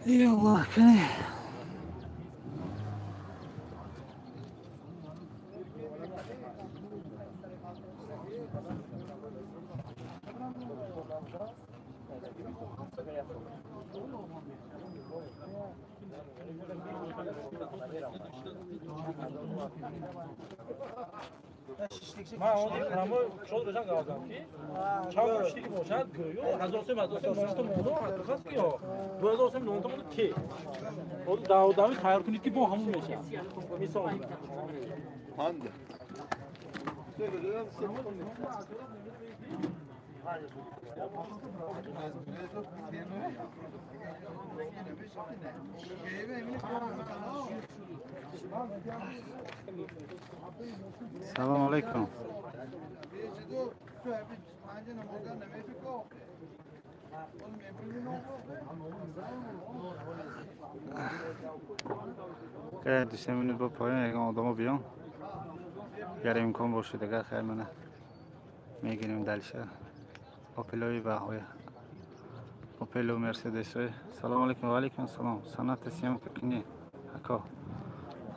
Yallah кани. Ман ҳама шод бошам гавзам ки чанд куштиги бошад гӯё 1000 сом 1000 сом нонта мондо ҳақиқат ки ё 2000 сом нонта мондо те ҳозир давдави тайёр кунед ки бо ҳамон мешавад мисол. Ханда. Салом алейкум. Ду се минут бо поён ягон одамо биён, агар имкон бошад, агар хайр мана мегирем дальше Опелои ва Опелу Мерседесои. Салом алейкум. Ва алейкум салом. Соната съёмка кунӣ, ако.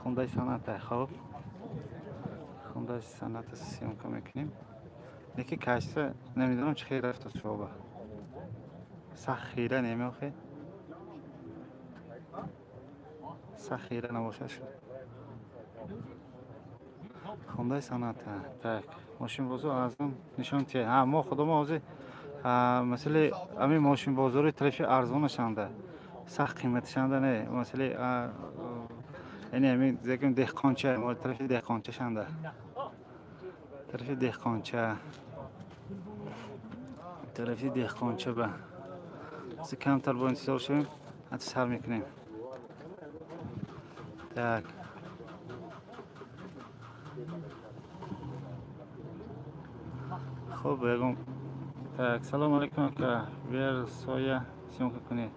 Хондаи Соната. Хоб, Хондаи Соната съёмка мекунем, леки качество намедонам чӣ хел рафта шоба, сахт хира немеохе, сахт хира набошад шуд. Хондаи Соната. Так, мошинбозор арзон нишон тия. Ҳа, мо худомо ҳозир масъалаи ҳамин мошинбозори тарафи арзонашанда, сахт қиматашанда не. Масъалаи яъне ҳамин зекм деҳқонча, тарафи деҳқончашанда, тарафи деҳқонча, тарафи деҳқонча ба камтар бо интизор шавем, ҳатто сар мекунем. Так, хуб, ягон. Так, салом алейкум, ака, Версоя съёмка кунед.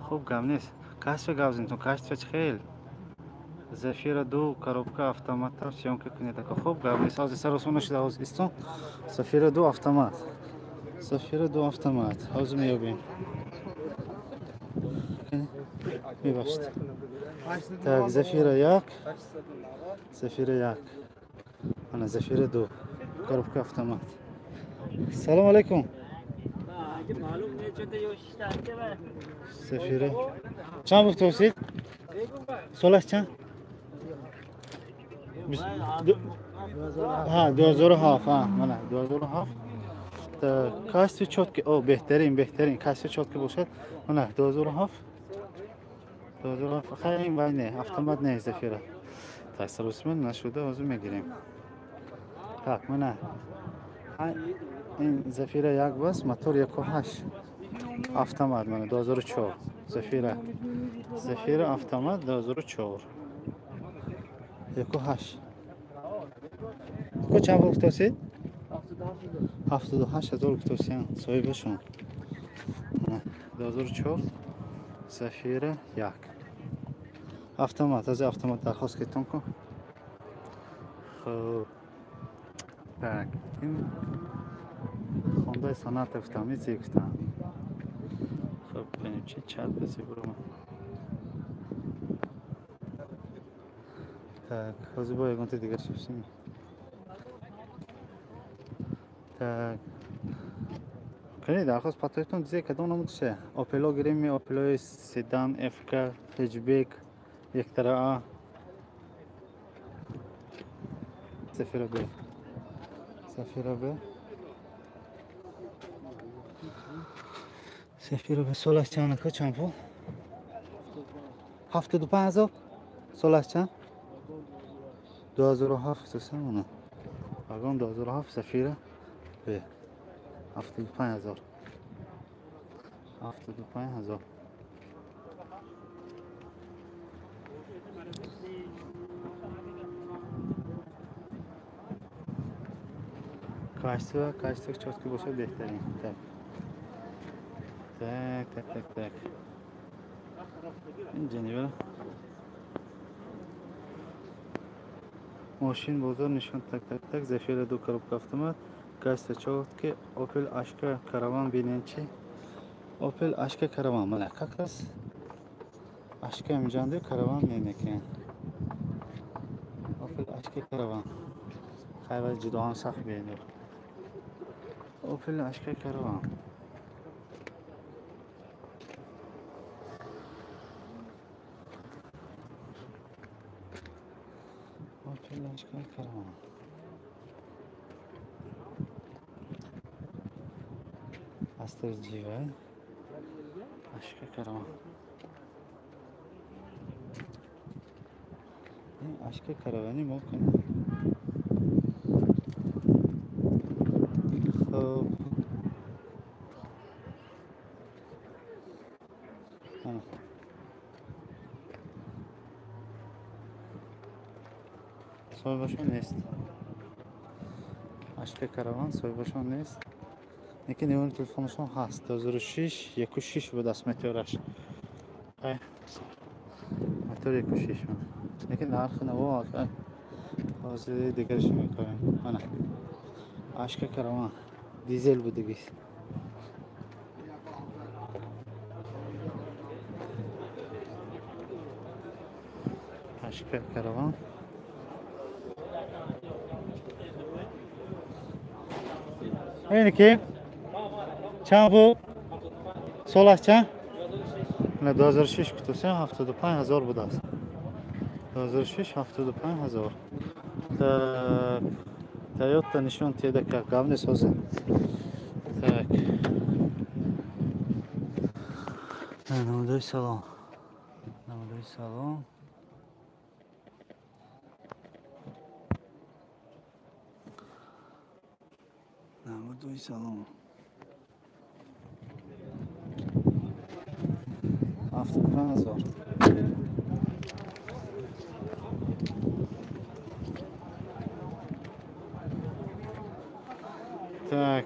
Хуб, гап нест. Качество гап зинтон, качество чӣ хел? Зафира ду коробка автомата съёмка кунед, ака. Хуб, гап нест, ҳозир саросмо нашуда, ҳозир истон. Зафира ду автомат, Зафира ду автомат ҳозир меёбем, мебахшед. Так, Зафира як, Зафира як, ана Зафира ду коробка автомат. Салом алейкум. Зафира чанд гуфтосид? Солаш чанд? Ҳа, 2007. Ҳа, мана 2007. Качество чётки, о, беҳтарин, беҳтарин, качество чётки бошад. Мана 2007, 2007. Хайр, ин вай не, автомат не, Зафира. Так, саросман нашуда, ҳозир мегирем. Так, мана ин Зафира як бас, мотор 1,8, автомат, мана 2004 Зафира, Зафира автомат 2004, 1,8. Ко чанд пул гуфтосид? 78 000 гуфтосиян соҳибашон. 2004 Зафира як автомат. Аз автомат дархост кардам ку. Хуб, так, ин Хондаи Соната гуфтам, изе гуфтам. Хуб, бинем чи чат бази бурома. Так, ҳозир бо ягонта дигар шупсим. Так, кани, дархост патоитон дизе кадом намудше? Опело гирем, Опелои седан ФК хэтчбек яктара А, Зафира Б, Зафира Б, Зафира Б. Солаш чанд, ака, чанд пул? 75 000. Солаш чанд? 2007. Сусамона вагон 2007 Зафира Б, 75 000, 75 000. Качество, качество чётки бошад, беҳтарин. Так. Так, так, так, так. Инҷа мошин бозор нишон так, так, так. Зефира ду коробка автомат. Гаста чотки Opel Ashka Caravan бинен чи? Opel Ashka Caravan мана как раз Ashka имҷанди Caravan менекен. Opel Ashka Caravan. Хайва ҷудоан сахт бинед. Opel Ashka Caravan. Opel Ashka Caravan. Астер Джива. Ашка Караван. Ашка Каравани мо кунем. Хоб. Соҳибашон нест. Ашка Караван соҳибашон нест. Лекин номери телефонашон ҳаст. 2006 16 буд аст метеораш. Метеор 16. Лекин нархи наво ҳозир дигараш мекунем. Ана. Ашка Караван дизел будагист. Ашка Караван. Ин ки чанд буд? Солаш чанд? 2006 гуфтасем 75 ҳазор будааст. 2006 75 ҳазор. Так, Toyota нишон теда ка гав несозем. Так. Намудои салон. Намудои салон. Намудои салон. 75 ҳазор. Так.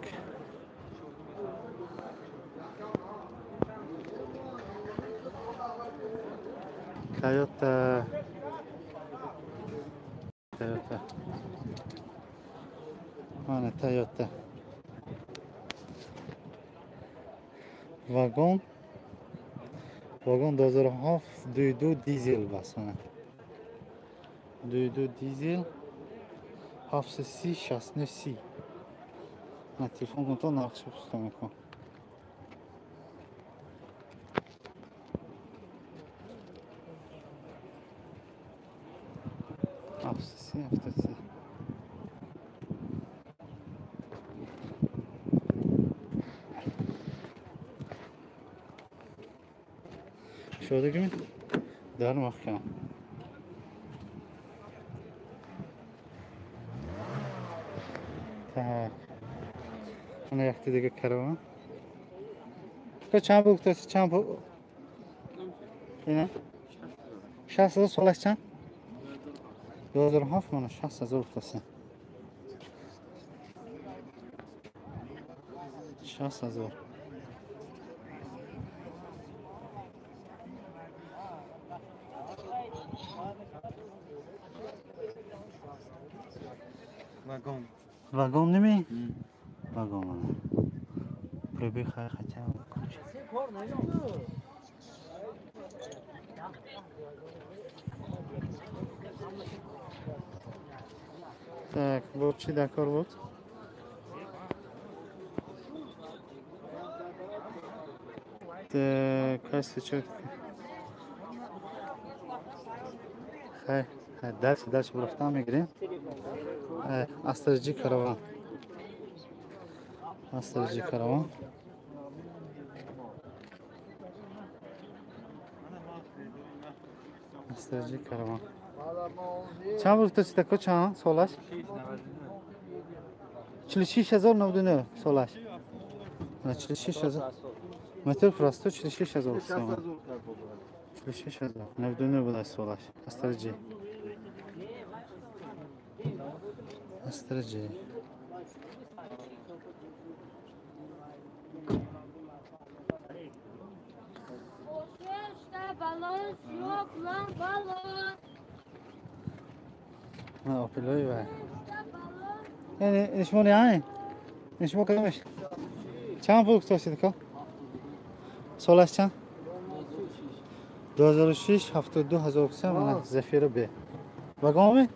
Toyota. Toyota. Mana Toyota. Vagon. Vagon 2007 22 dizel бас. 22 дизел 730 69 30. На телефон кун то нархшо пуста мекун. Ҳафтси ҳафтси. Шодагими? Дар маҳкам. Так. Ана якта дига караван. Ка чанд пул гуфтаси? Чанд пул? Ина? 60 ҳазор солаш чанд? 2007 мана 60 ҳазор гуфтаси. 60 ҳазор. Вагон. Вагон неми? Вагон мана. Пробег хотя бы. Так, вот чи дакор вот. Так, касса чётко. Хай, хай, дальше, дальше бурафтан мегирем. Астраджи Караван. Астраджи Караван. Астраджи Караван. Чанд буд гуфтаси тако чанд солаш? 46099 солаш. 46000. Метр просто 46000. 46000. 99 буд солаш. Астраджи. Астраджи. Balon yok lan balon. Ha Opel'oy var. Yani şmo ne ay? Şmo кадомаш? Чанд пул гуфташид ка? Солаш чанд? 2006 72000 мана Зафира Б. Вагон ми?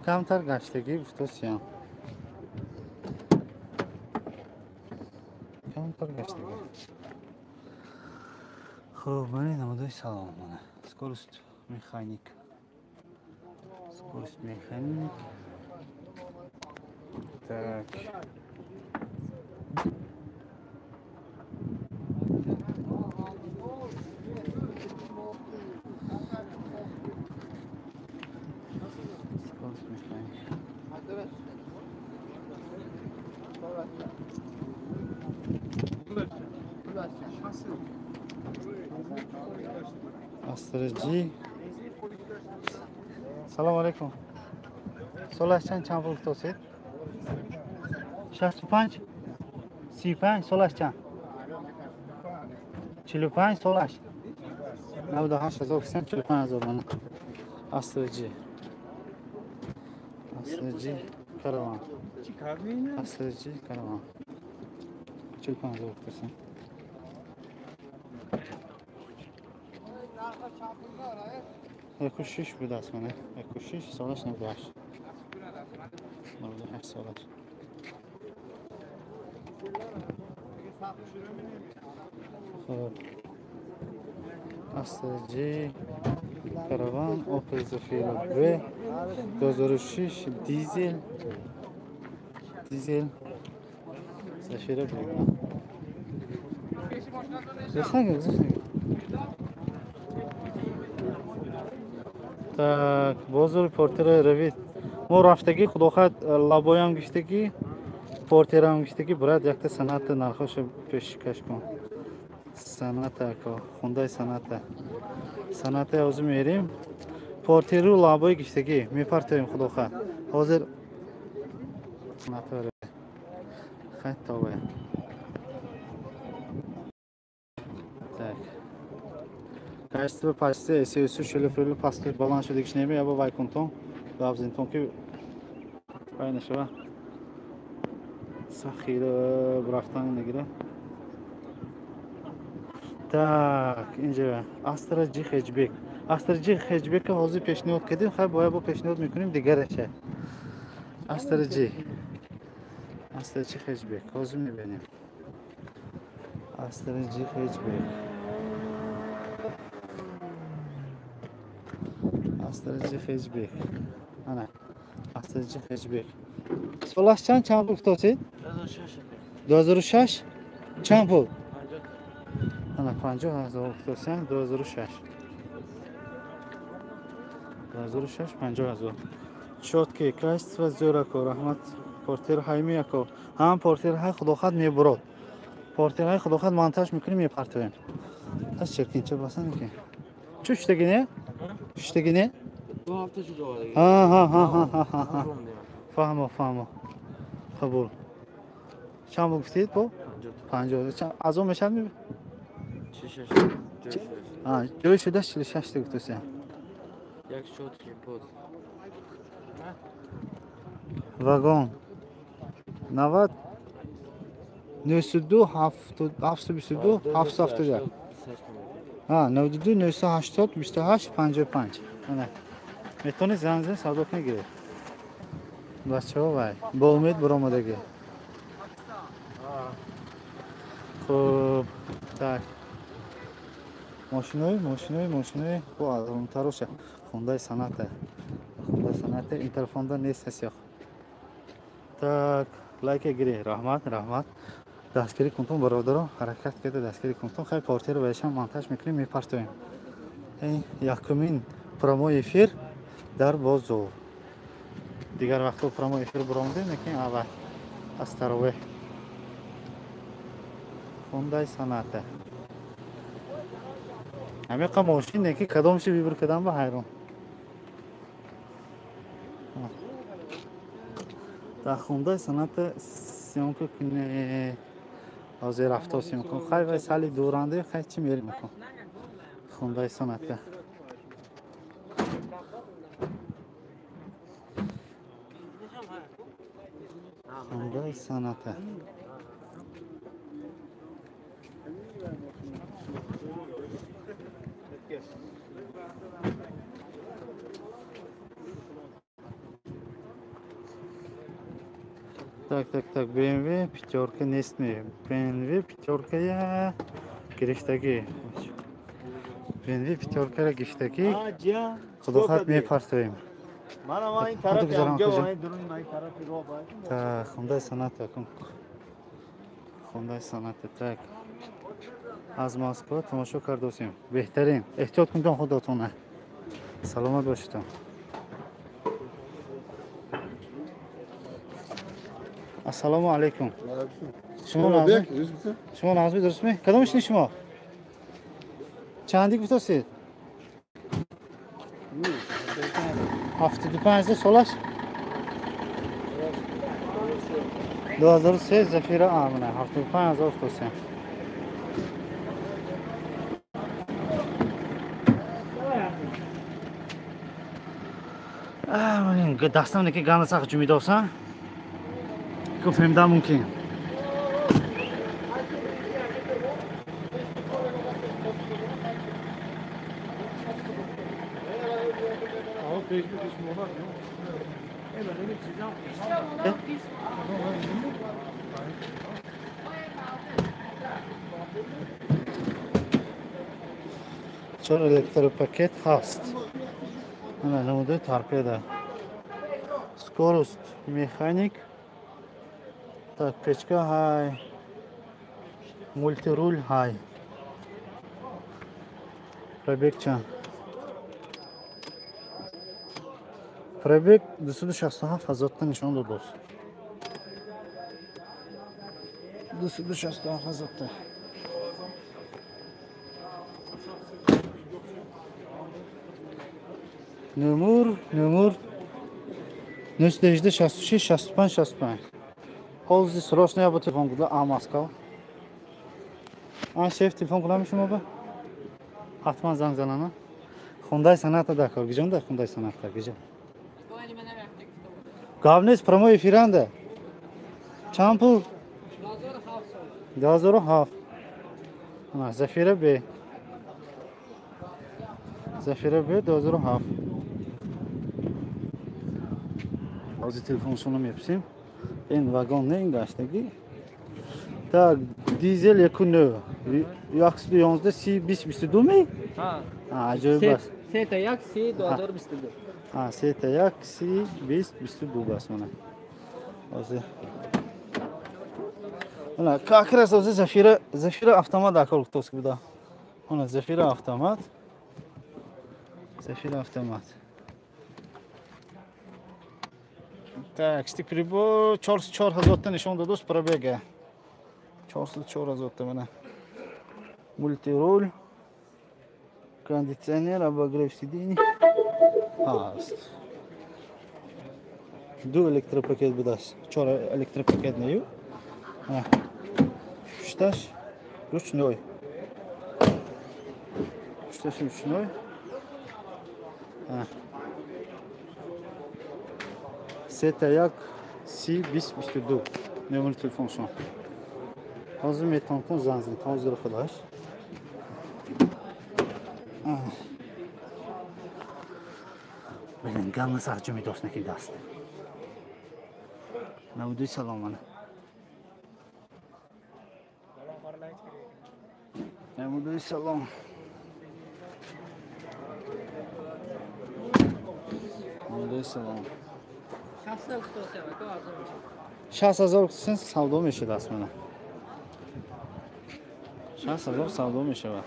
Камтар гаштагӣ гуфтосиям. Камтар гаштагӣ. Хуб, мани намудои салом мана. Скорость механик. Скорость механик. Так. Скорость механик. Астра G. Салом алейкум. Солаш чанд пул гуфтосед? 65 35 солаш чанд? 45 солаш. 98000 45000 мана. Астра G. Астра G караван. Астра G караван. 45000 гуфтосед. 1.6 будааст мана. 1.6 солаш 98. 98 солаш. Хуб. Астра G караван Opel Zafira B 2006 дизел дизел Zafira B. Зашанга. Так, бозори портера равид. Мо рафтагӣ худохоҳад лабоям гиштагӣ, портерам гиштагӣ, брат якта саната нархоша пешкаш кун. Саната ако, хундай саната. Саната ҳозир мерим. Портеру лабои гиштагӣ мепартоем худохоҳад. Ҳозир саната хай тавба. Так. Качество пасти SEO шелефрели пасти баланд шудагиш неме я ба вайкунтон гавзинтон ки вай нашава сахира рафтан нагира. Так, инҷа Astra G хэтчбек. Astra G хэтчбек ҳозир пешниҳод кардем, хай бояд бо пешниҳод мекунем дигараша. Astra G. Astra G хэтчбек ҳозир мебинем. Astra G хэтчбек. Astra G хэтчбек. Ана. Astra G хэтчбек. Солаш чанд пул гуфтосед? 2006. Чанд пул? Ана 50000 гуфтосед, 2006. 2006 50000. Чётки, качество зӯр ако, раҳмат. Портер ҳайми ако. Ҳам портер ҳай худохат мебурод. Портер ҳай худохат монтаж мекунем, мепартоем. Тас черкинча басан ки. Чу шудаги не? Шудаги не? Ду ҳафта шуд овардаги. Ҳа. Фаҳмо, фаҳмо. Қабул. Чанд пул гуфтед бо? 50. Аз он мешавад ми? 46. Ҷой шуда 46 та гуфтосед. Як шотки под. Вагон. 90 92 722 771. Ҳа, 92 980 28 55. Ана. Метавонед занг занед, савдо кунед, гиред. Бачаҳо вай, бо умед баромадагӣ. Хуб, так. Мошинои бо арзонтароша. Хондаи саната. Хондаи саната ин тарафонда нест ҳаст. Так, лайка гиред. Раҳмат, раҳмат. Дастгирӣ кунтон бародаро, ҳаракат карда дастгирӣ кунтон. Хай портеро вайшам монтаж мекунем, мепартоем. Ин якумин прямой эфир дар бозор. Дигар вақтҳо прямой эфир баромадем, лекин аввал аз таровеҳ. Хондаи саната. Ҳамиқа мошин неки кадомши вибр кардам ба ҳайрон. Дар хондаи саната съёмка кунед. Ҳозир рафтосем кун. Хай вай сали дуранде, хай чӣ мерим кун. Хондаи Соната. Хондаи Соната. Так, так, так, BMW пятерка нестми. BMW пятерка я гирифтагӣ. BMW пятерка гирифтагӣ. Худохат мепартоем. Так, Хондаи Соната. Хондаи Соната, так. Аз Москва тамошо кардосем. Беҳтарин. Эҳтиёт кунед худатона. Саломат бошед. Ассалому алайкум. Шумо нағзми, дурустми? Кадом ишни шумо? Чанди гуфтосед? 75 солаш? 2003 Зафира Амина, 75 ҳазор гуфтосем. Дастам неки ганда сахт ҷумидосан. Гуфтем мумкин. Чор электропакет ҳаст. Ана намудаи торпеда. Скорость механик. Так, печка ҳай. Мультируль ҳай. Пробег чанд? Пробег 267 ҳазорта нишон додост. 267 ҳазорта. Нумур, нумур 918 66 65 65. Ҳозир срочно я бо телефон куда, а Москва. А шеф телефон кунам шумо ба? Ҳатман занг занана. Хондаи Соната дакор, гиҷонда Хондаи Соната, гиҷон. Гап нест, прямой эфиранда. Чанд пул? 2007. Ана Зафира Б. Зафира Б 2007. Ҳозир телефоншонро мепурсем. Ин вагон не, ин гаштагӣ. Так, дизел 1.9. 111 си 2022 ми? Ҳа. Аҷоиб аст. 3.1 си 2022. Ҳа, 3.1 си 2022 бас мана. Ҳозир. Ана, как раз ҳозир Зафира автомат дакор гуфтост буда. Ана Зафира автомат. Зафира автомат. Так, стик прибор 404 ҳазорта нишон додост пробега. 404 ҳазорта мана. Мультируль, кондиционер, обогрев сидений ҳаст. Ду электропакет будааст. Чор электропакет нею. Пушташ ручной. Пушташ ручной. 3.1 си 2022. Номери телефоншон. Ҳозир метавон кун занг занед. Ҳозир худаш. Блин, гамна сахт ҷумидост неки даст. Навдуи салом мана. Навдуи салом. Навдуи салом. 60 ҳазор савдо мешудааст мана. 60 ҳазор савдо мешавад.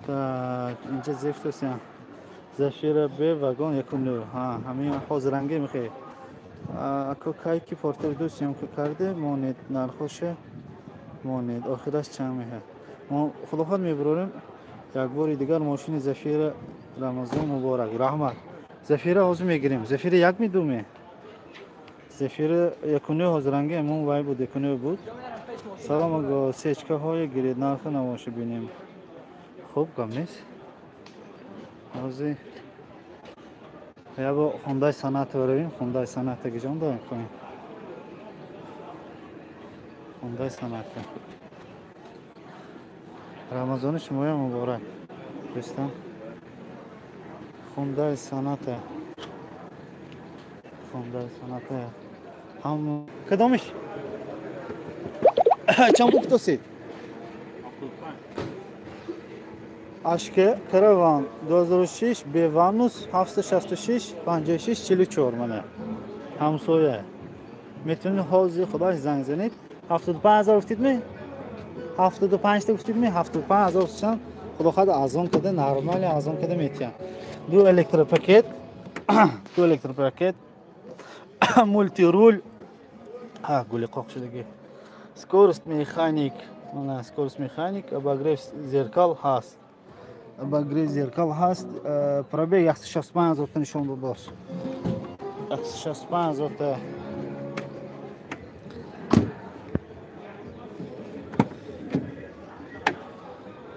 Так, инҷа зефтосян. Зафира Б вагон 1.9. Ҳа, ҳамин ҳозиранге мехоҳед. Ако кай ки портер ду съёмка карде, монед нархоша монед. Охираш чанд мехоҳад. Мо худохоҳад мебарорем як бори дигар мошини Зафира. Рамазон муборак. Раҳмат. Зафира ҳозир мегирем. Зафира як медуме. Зефира якунё ҳозиранги эмон вай буд, якунё буд. Салом аго, сечкаҳое гиред, нархи навоша бинем. Хуб, гап нест. Ҳозир ябо Хондай Соната баравем, Хондай Соната гиҷон дорем кунем. Хондай Соната. Рамазони шумоя муборак. Дӯстон. Хондай Соната. Хондай Соната. Ҳам кадомиш? Чанд пул кутосид? Ашке Караван 2006 Беванус 766 56 44 мана. Ҳамсоя. Метавонед ҳозир худаш занг занед. 75000 гуфтид ми? 75 та гуфтид ми? 75000 сушан. Худо хоҳад арзон када, нормали арзон када метиҳам. Ду электропакет, ду электропакет, мультирул, гули қоқ шудаги. Скорость механик, мана скорость механик, обогрев зеркал ҳаст. Обогрев зеркал ҳаст. Пробег 165 000 та нишон дод. 165 000 та.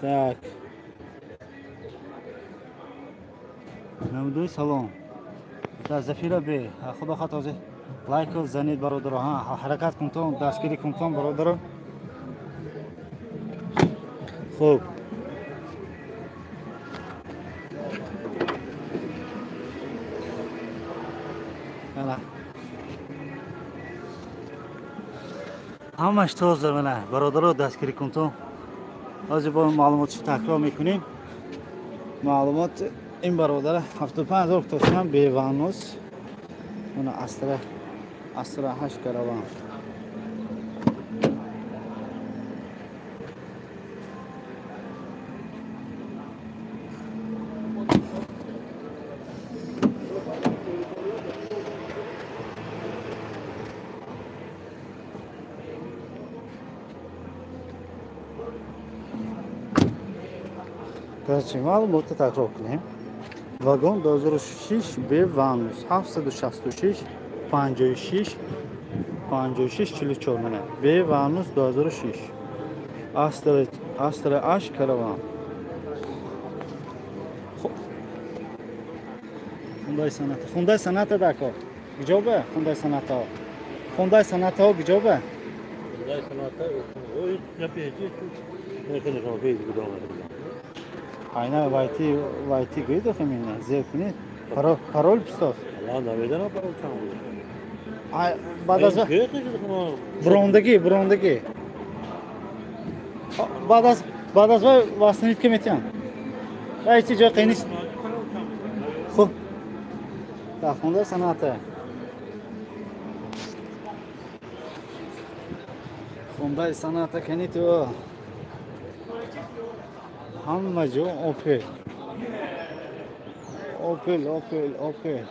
Так. Намудуи салом. Да, Зафира бе, худо хоҳад ҳозир лайк занед бародаро, ҳаракат кунтон, дастгирӣ кунтон бародаро. Хуб. Мана. Ҳамаш тоза мана, бародаро дастгирӣ кунтон. Ҳозир бо маълумотшо такрор мекунем. Маълумот ин бародара 75000 тосман беванус. Мана Астра, Астра 8 караван. Короче, маълумотро такрор кунем. Вагон 2006 Беванус 766 56 56 44 мана. Беванус 2006. Астра, Астра Аш караван. Хундай Соната. Хундай Соната дако. Куҷо ба? Хундай Соната. Хундай Соната куҷо ба? Хундай Соната ой, Айна вайти вайти гӯед охи мина зер кунед. Парол пистос. Алла намедонам парол чанд буд. Ай баъд аз бурондагӣ, бурондагӣ. Баъд аз вай васнид ки метиҳам. Ай чи ҷой қийнист. Хуб. Да, Хондай Соната. Хондай Соната кани ту. Ҳама ҷо Опел. Опел, Опел, Опел.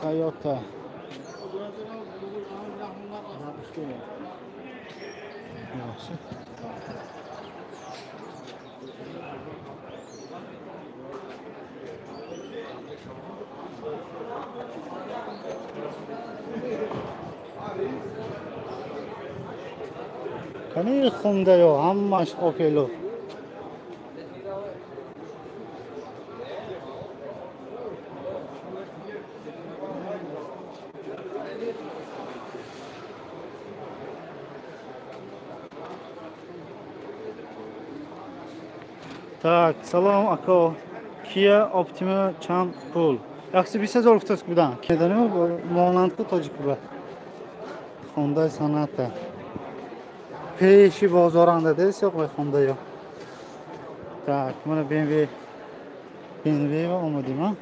Тойота. Кани Хондаё, ҳамаш Опело. Так, салом ако. Kia Optima чанд пул? 120 000 гуфтааст будан. Медонем монанд тоҷик ба. Хондай Соната. Пеши бозоранда дест ё Хондаё. Так, мана BMW BMW ва омадим, а?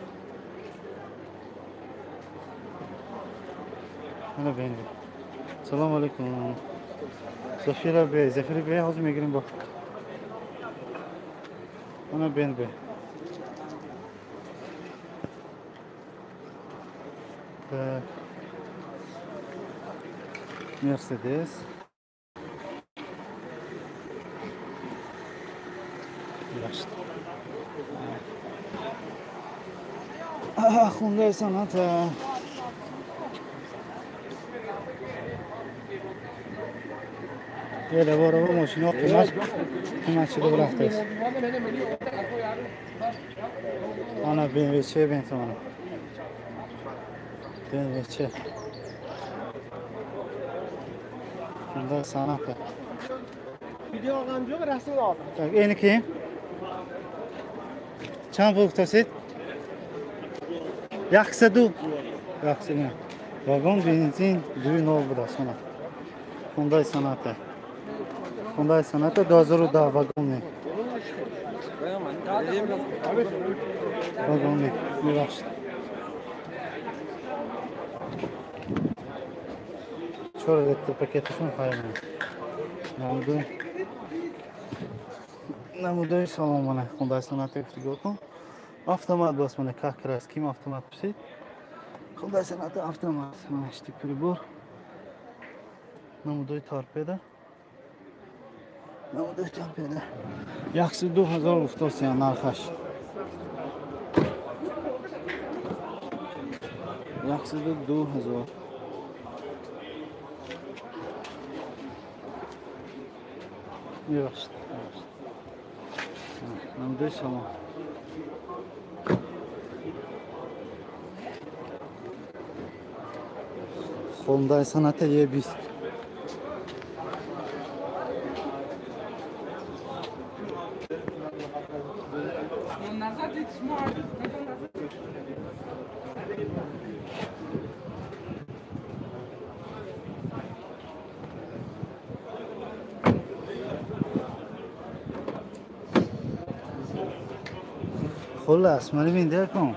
Мана BMW. Салом алейкум. Зафира бе, Зафира бе ҳозир мегирем бо. Мана BMW. Так. Мерседес. Хундай Соната. Раво мошино қимат шуда рафтааст. Ана BMW че бентамана. BMW че. Hyundai Sonata. Так, эни ким? Чанд пул гуфтасед? 102. 102. Вагон бензин 2.0 будааст. Мана. Hyundai Sonata. Hyundai Sonata 2010 вагон. Вагон мебахшед. 4 литр пакеташон хайр. Намудои салом мана Hyundai Sonata гуфтугӯ кун. Автомат бас мана как раз ким автомат пусид. Hyundai Sonata автомат. Мана штик прибор. Намудои торпеда. Намудои торпеда. 102 ҳазор гуфтосиян нархаш. 102 ҳазор. Мебахшед. Намудои салом. Hyundai Sonata E20. Хуллас, мани бинде кун.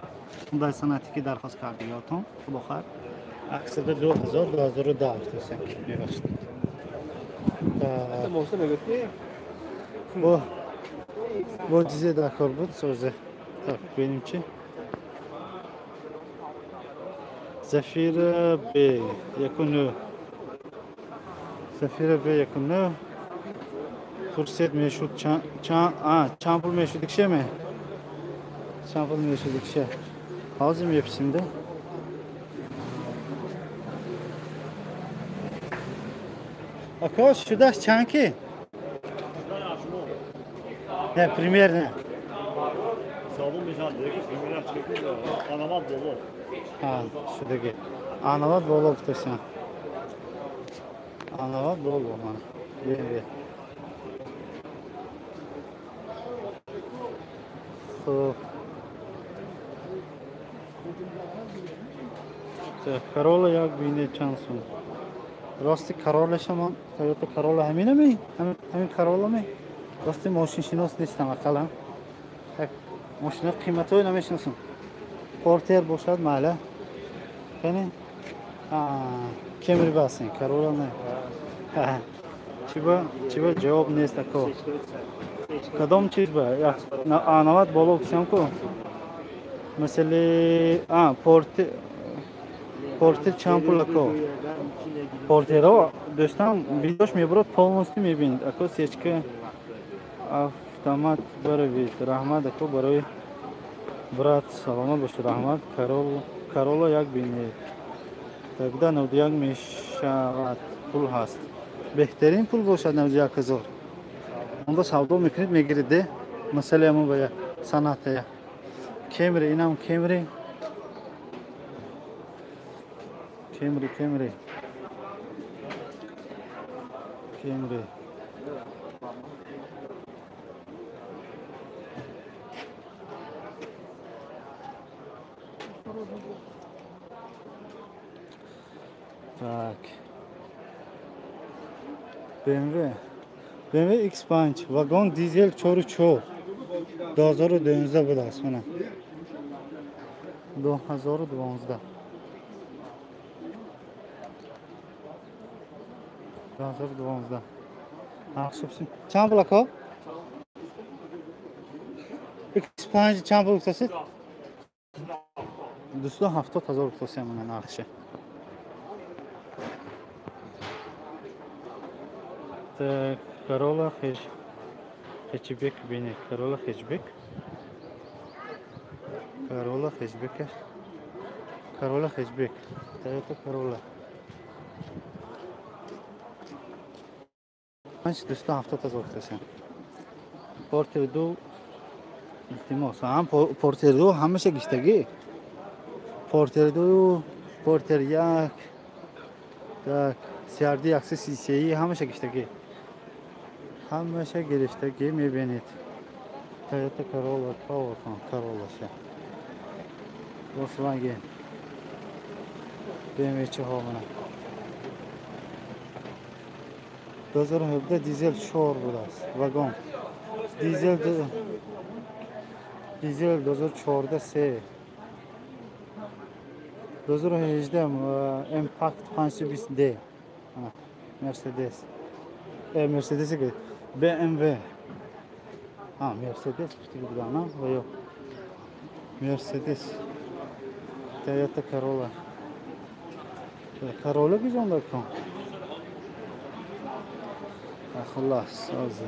Hyundai Sonata ки дархост кардиётон, худо хайр. 102 ҳазор 2010 гуфтасен. Мебахшед. Бо чизе дар кор буд созе. Так, бинем чи. Зафира Б 1.9. Зафира Б 1.9. Пурсед мешуд чанд пул мешуд кишеме? Чанд пул мешуд кише? Ҳозир мепурсимда. Ако шудаш чанд ки? Не, примерно. Ҳа, шудаги. Анавад боло гуфтасян. Анавад боло мана. BMW. Хуб. Corolla як бине чанд сум. Рости Corolla шамон, Toyota Corolla ҳаминами? Ҳамин Corolla ми? Рости мошиншинос нестам ақаллан. Так, мошина қиматҳои намешиносам. Портер бошад майла. Кани? Camry басин, Corolla не. Чиба ҷавоб нест ако. Кадом чиз ба? Анавад боло гуфтам ку. Масали, портер чанд пул ако? Портеро дӯстам видеош мебурад полностью мебинед. Ако сечка автомат баравид. Раҳмат ако барои брат, саломат бошед. Раҳмат. Corolla як бинед. Тогда 91 мешавад. Пул ҳаст. Беҳтарин пул бошад 91 ҳазор. Онда савдо мекунед мегиред де. Масале ҳамон ба як Sonata. Camry инам Camry. Camry Camry. Camry. Так. BMW. BMW X5 вагон дизел 4.4 2012 будааст мана. 2012. 2012. Чанд пул ако? X5 чанд пул гуфтасед? 270 ҳазор гуфтасем мана нархше. Corolla хэтчбек бинед. Corolla хэтчбек. Corolla хэтчбек. Corolla хэтчбек. Toyota Corolla. 5 270 ҳазор гуфтасем. Портер 2 илтимос. Ҳам Портер 2 ҳамаша гиштагӣ. Портер 2, Портер 1, так, CRD 133 ҳамаша гиштагӣ. Ҳамаша гирифтагӣ мебинед. Toyota Corolla, Corolla ша. Volkswagen. BMW чиҳо мана. 2017 дизел 4 будааст. Вагон. Дизел 2014 3. 2018 Impact 520D. Mercedes. Mercedes BMW. Ha, Mercedes буд, ва ё Mercedes. Toyota Corolla. Corolla гузонда кун. Хулас, озӣ.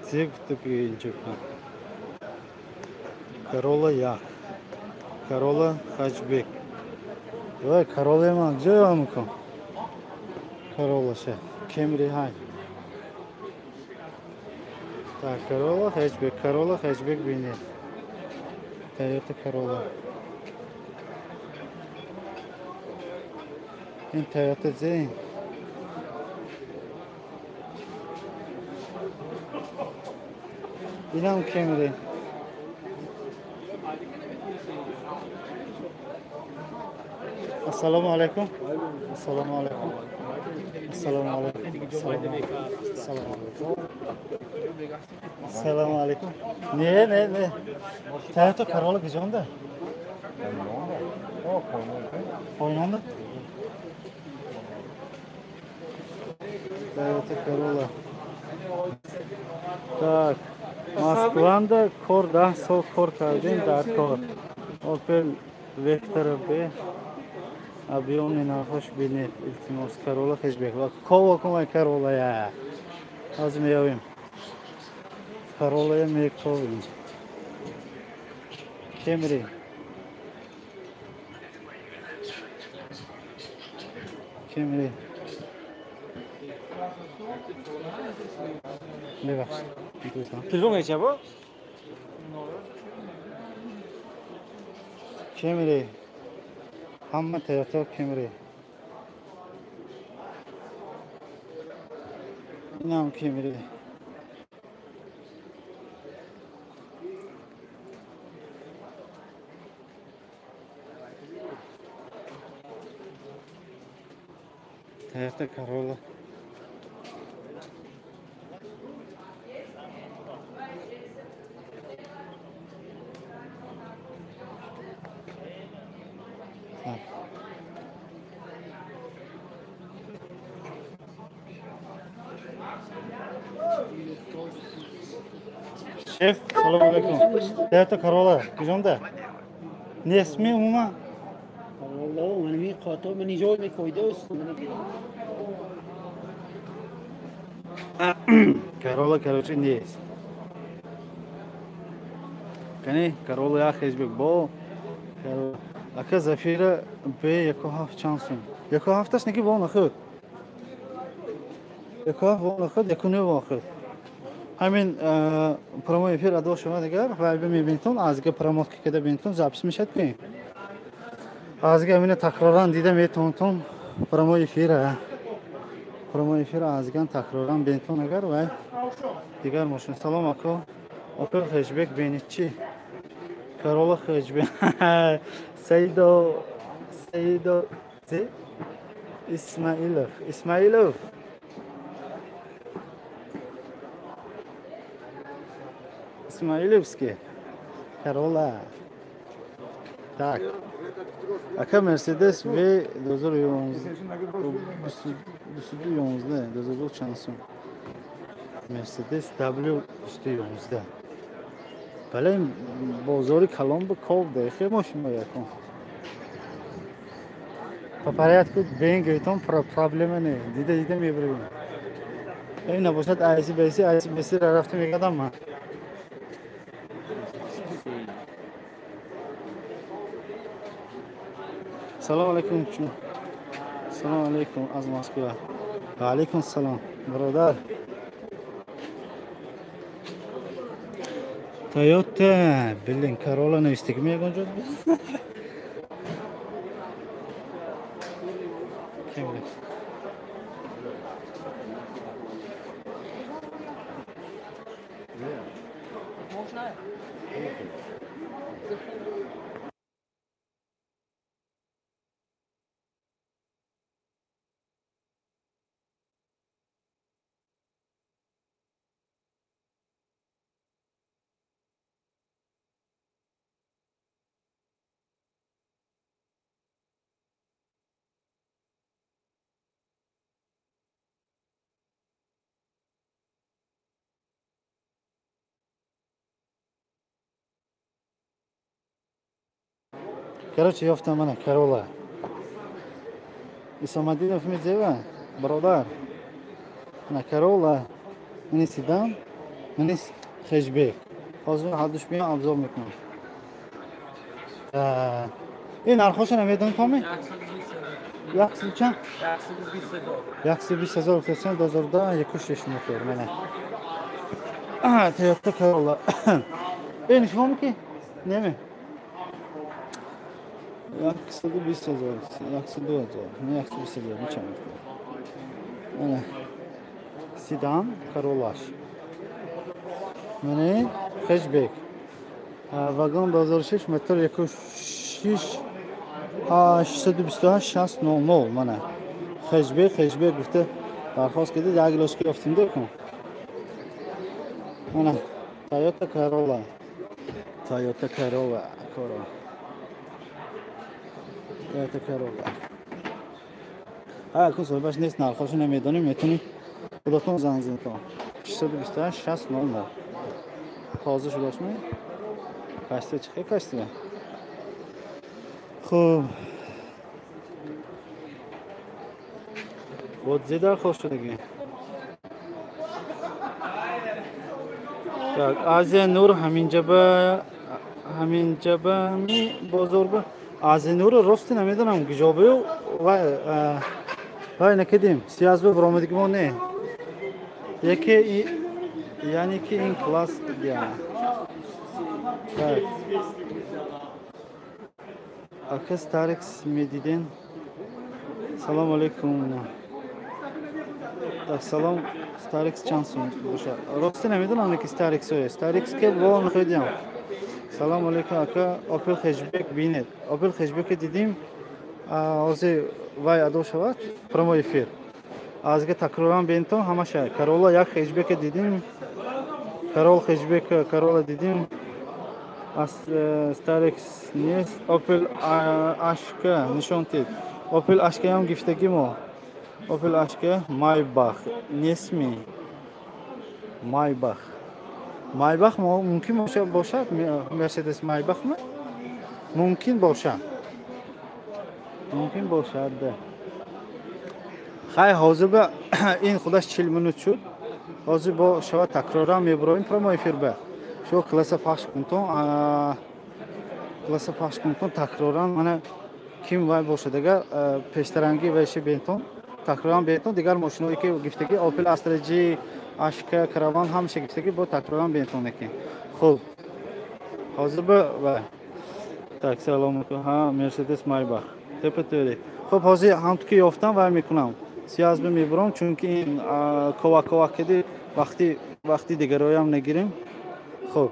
Зе гуфта ки инҷо кун. Corolla 1. Corolla hatchback. Вай Corolla ман ҷо мекун. Corolla ша. Camry ҳай. Так, Corolla hatchback, Corolla hatchback бинед. Toyota Corolla. Ин Toyota Zen. Инам Camry. Ассалому алайкум. Ассалому алайкум. Ассалому алайкум. Ассалому алайкум. Ассалому алайкум. Не, не, не. Toyota Corolla куҷонда? Поёнда? Toyota Corolla. Так, Москванда кор 10 сол кор кардем дар кор. Opel Vectra B объемни нархош бинед, илтимос. Corolla hatchback. Ва кова кун вай Corolla я. Ҳозир меёвем. Corolla мековем. Camry. Camry. Мебахшед. Телефон меча бо? Camry. Ҳама Toyota Camry. Инам Camry. Toyota Corolla. Шеф, салом алейкум. Toyota Corolla куҷонда? Нестми умуман? Corolla ман ми қото ман иҷой мекойдост. Corolla, короче, нест. Кани Corolla як hatchback бо ака Зафира Б 1.7 чанд сум? 1.7-аш неки во нахӯд. 1.7 во нахӯд, 1.9 во нахӯд. Ҳамин прямой эфир адо шума дигар вайбе мебинтон, азга промотка када бинтон, запись мешад ки. Азга ҳамина такроран дида метонтон прямой эфира. Прямой эфир азган такроран бинтон агар вай дигар мошин. Салом ако. Opel hatchback бинед чи? Corolla hatchback. Саидо Исмаилов. Исмаилов. Исмаиловский. Corolla. Так. Ака Mercedes V 2011, 2002 чанд сум? Mercedes W 211. Бале бозори калон бу ков да хе мошин якон. По порядку бенгетон проблема не. Дида дида мебарем. Ин набошад айси беси айси беси рафта мекардам ман. Салом алейкум. Салом алейкум аз Москва. Ва алайкум салом бародар. Toyota, блин, Corolla навистагӣ меягон ҷо? Короче, ёфтам мана Corolla. Исомадинов мезева, бародар. Мана Corolla, мани седан, мани хешбек. Ҳозир ҳардуш меям обзор мекунам. Ин нархоша намедонӣ томи? 120 чанд? 120 000 гуфтасем, 2010 1.6 мотор мана. Toyota Corolla. Ин шумо ки? Неме? 120 000, 102 000, не 120 000, нечанд. Мана седан Corolla-ш. Мана хешбек. Вагон 2006 мотор 1.6 628 60 00 мана. Хешбек гуфта дархост кардед, як лошка ёфтем декун. Мана Toyota Corolla. Toyota Corolla, Corolla. Toyota Corolla. Ҳа, ку соҳибаш нест, нархошо намедонем, метавонӣ худатон занг занед. 628 60 00. Тоза шудашми? Кашта чӣ кашта? Хуб. Вот зе дархост шудагӣ. Так, Азия Нур ҳаминҷаба ми бозор ба Азия Нур рости намедонам гиҷобаю вай накидим. Сиязбе баромадигимо не. Яке яъне ки ин класс я. Так. Ака Старекс медиден. Салом алейкум. Так, салом Старекс чанд сум бошад? Рости намедонам ки Старекс ое. Старекс ке во мехоҳидам. Салом алейкум ака, Opel хешбек бинед. Opel хешбек дидим. Ҳозир вай адо шавад прямой эфир. Азга такроран бинтон ҳамаша. Corolla як хешбек дидим. Corolla хешбек Corolla дидим. Аз Starex нест. Opel Ashka нишон тид. Opel Ashka ҳам гифтагӣ мо. Opel Ashka Maybach нестми? Maybach. Maybach мумкин бошад? Mercedes Maybach ми? Мумкин бошад. Мумкин бошад. Хай ҳозир ба ин худаш 40 минут шуд. Ҳозир бо шава такроран мебуроем прямой эфир ба. Шо класса пахш кунтон, класса пахш кунтон такроран мана ким вай бошад агар пештарангӣ вайши бентон такроран бентон дигар мошиное ки гифтагӣ Opel Astra G, Ashka, Caravan ҳамаша гифтагӣ бо такроран бентон еки. Хуб. Ҳозир ба вай. Так, салом алейкум. Ҳа, Mercedes Maybach. Тепа тӯри. Хуб, ҳозир ҳамту ки ёфтам вай мекунам. Сиязбе мебурам, чунки ин кова кова кеди вақти дигароям нагирем. Хуб.